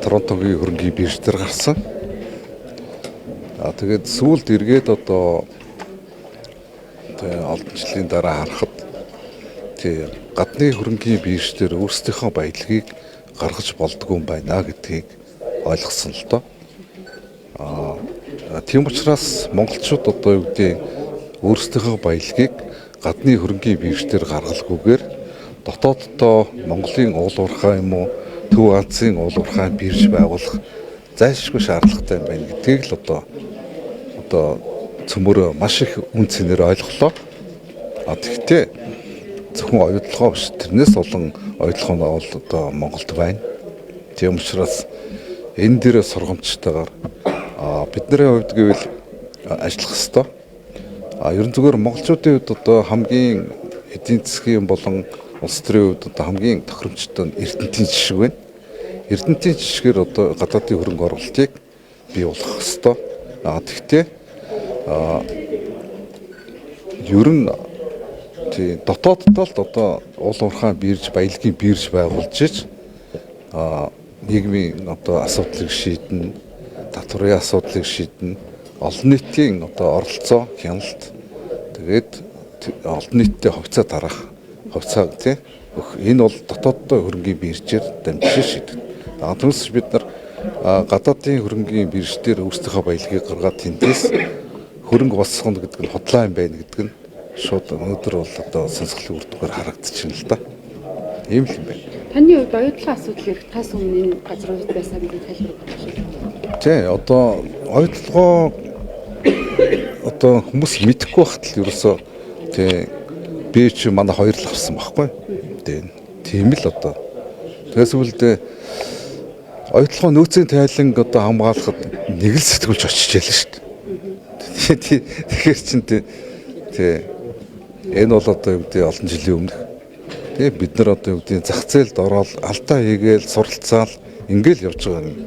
Торонтогийн хөрөнгийн бирж дээр гарсан. Тэгээд сүүлд эргээд одоо олон жилийн дараа харахад тий гадны хөрөнгийн бирж дээр өөрсдийнхөө баялагийг гаргаж болдгоо юм байна гэдгийг ойлгосон л доо. Тийм учраас монголчууд одоо юу гэдэг өөрсдийнхөө баялагийг гадны хөрөнгийн бирж дээр гаргалгүйгээр дотооддоо Монголын уул уурхай юм уу Төв Азийн уул уурхай бирж байгуулах зайлшгүй шаардлагатай юм байна гэдгийг л одоо цөмөрөө маш их үн цэнээр ойлголоо. Тэгэхдээ зөвхөн оюутлогоо биш, тэрнээс олон оюутлогоо нь бол одоо Монголд байна. Тийм учраас энэ дээрээ сургамжтайгаар бидний хувьд гэвэл ажиллах ёстой. Ерөн зүгээр монголчуудын хувьд одоо хамгийн эдийн засгийн болон улс төрийн хувьд одоо хамгийн тохиромжтой нь Эрдэнэтийн жишг байна. Эрдэнэтийн жишгээр одоо гадаадын хөрөнгө оруулалтыг бий болгох ёстой. Тэгэхдээ ер нь тий дотооддоо л одоо уул уурхай бирж, баялагын бирж байгуулж иж нийгмийн одоо асуудлыг шийднэ, татварын асуудлыг шийднэ, олон нийтийн одоо оролцоо, хяналт, тэгээд олон нийттэй хувьцаа дарах, хувьцаа тий энэ бол дотооддоо хөрөнгийн биржээр дамжиж шийдэгдэнэ. Түүнээс бид нар гадаадын хөрөнгийн бирж дээр өөрсдийнхөө баялагийг гаргаад тэндээс хөрөнгө болсгоно гэдэг нь худлаа юм байна гэдэг нь шууд өнөөдөр бол одоо сонсголын үр дүгээр харагдчихна л да. Ийм л юм байна. Таны хувьд оюутлогын асуудал яригдахаас өмнө энэ газрууд байсан гэдэг тайлбар өгөх юм. Тий, одоо оюутлогоо одоо хүмүүс мэдэхгүй байхад л ерөөсөө тий би чи манай хоёр л авсан байхгүй. Тий, тийм л одоо. Тэгээс үлдээ оюутлогоо нөөцийн тайланг одоо хамгаалахад нэг л сэтгүүлч очиж ялна шүү дээ. Тэгэхээр чин тий энэ бол одоо юу гэдэг олон жилийн өмнөх. Тий бид нар одоо юу гэдэг зах зээлд ороод алдаа хийгээл суралцаал ингээл явж байгаа юм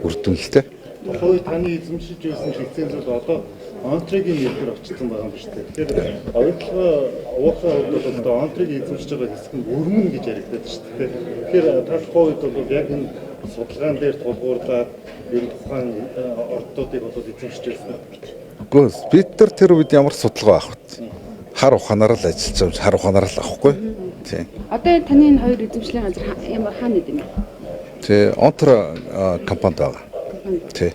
үр дүн л дээ. Тухайн үед таны эзэмшиж байсан чигцэн зүйл одоо Онтрогийн нэрээр очсон байгаа юм биш үү? Тэгэхээр оюутлогоо уухаа хувьд бол одоо Онтрогийн эзэмшиж байгаа хэсэг нь өрмөн гэж яригдаад шүү дээ. Тэгэхээр та тухайн үед бол яг энэ судалгаан дээр тулгуурлаад ер нь тухайн ордуудыг бол эзэмшиж байсан. Үгүй бид нар тэр үед ямар судалгаа авах вэ? Хар ухаанаар л ажиллаж байгаа юм, хар ухаанаар л авахгүй. Тий. Одоо энэ таны энэ хоёр эзэмшлийн газар ямар хаана нэт юм бэ? Тий, Онтро компанид байгаа. Тий.